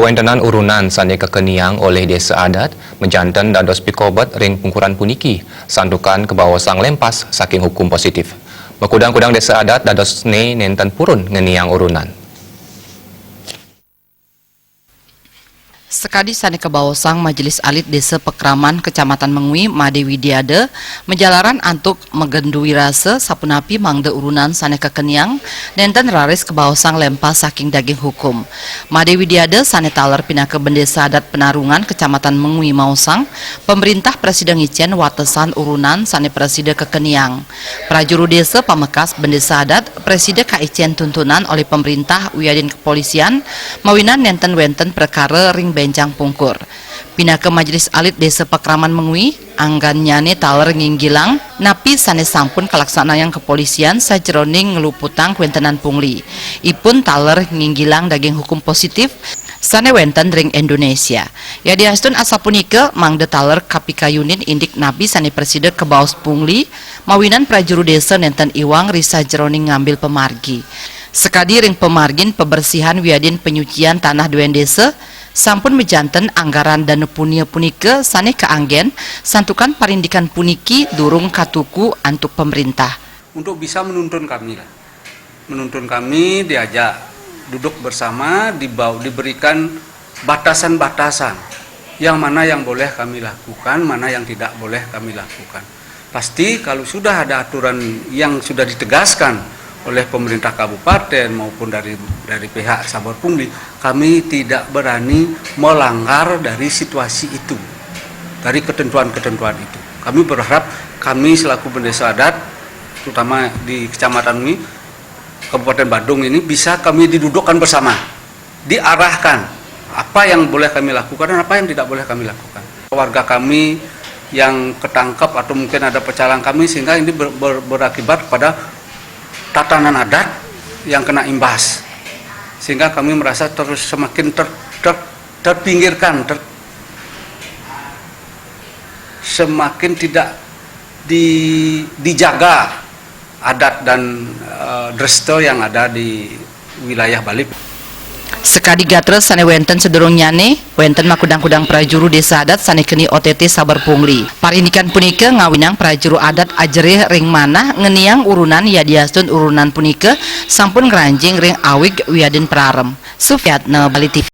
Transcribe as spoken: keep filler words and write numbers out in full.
Kawéntenan urunan sané kakeniang olih désa adat majanten dados pikobet ring pungkuran puniki, santukan kabaosang lempas saking hukum positif. Makudang-kudang désa adat dadosné nénten purun ngeniang urunan. Sakadi sané kabaosang Majelis Alit Désa Pakraman Kecamatan Mengwi, Madé Widiada, majalaran antuk magenduwi rasa sapunapi mangda urunan sané kakeniang nénten raris kabaosang lempas saking daging hukum. Madé Widiada sané taler pinaka Bendésa Adat Penarungan Kecamatan Mengwi maosang, pamréntah prasida ngicén watesan urunan sané prasida kakeniang. Prajuru désa pamekas Bendésa Adat prasida kaicén tuntunan olih pamréntah wiadin kepolisian mawinan nénten wénten prekara ring bénjang pungkur. Pinaka Majelis Alit Désa Pakraman Mengwi, anggannyané taler nginggilang napi sané sampun kalaksanayang kepolisian sajeroning ngluputang kawéntenan pungli. Ipun taler nginggilang daging hukum positif sané wénten ring Indonesia. Yadiastun asapunika, mangda taler kapikayunin indik napi sané prasida kabaos pungli, mawinan prajuru désa nénten iwang ri sajeroning ngambil pamargi. Sakadi ring pamargin pabersihan wiadin panyucian tanah duén désa, sampun majanten anggaran dana punia punika sané kaanggén, santukan parindikan puniki durung katuku antuk pamréntah. Untuk bisa menuntun kami lah. Menuntun kami, diajak duduk bersama, dibau-, diberikan batasan-batasan. Yang mana yang boleh kami lakukan, mana yang tidak boleh kami lakukan. Pasti kalau sudah ada aturan yang sudah ditegaskan oleh pemerintah kabupaten maupun dari, dari pihak Saber Pungli, kami tidak berani melanggar dari situasi itu, dari ketentuan-ketentuan itu. Kami berharap kami selaku bendésa adat, terutama di Kecamatan Mengwi, Kabupaten Badung ini, bisa kami didudukkan bersama, diarahkan apa yang boleh kami lakukan dan apa yang tidak boleh kami lakukan. Warga kami yang ketangkep atau mungkin ada pecalang kami, sehingga ini ber-, ber-, berakibat pada tatanan adat yang kena imbas, sehingga kami merasa terus semakin ter-, ter-, terpinggirkan, ter-, semakin tidak di-, dijaga adat dan, eh, dresta yang ada di wilayah Bali. Sakadi gatra sané wénten sadurungnyané, wénten makudang-kudang prajuru désa adat sané keni O T T Saber Pungli. Parindikan punika ngawinang prajuru adat ajerih ring manah ngeniang urunan yadiastun urunan punika sampun ngranjing ring awig wiadin prarem. Sufiatna, Bali T V.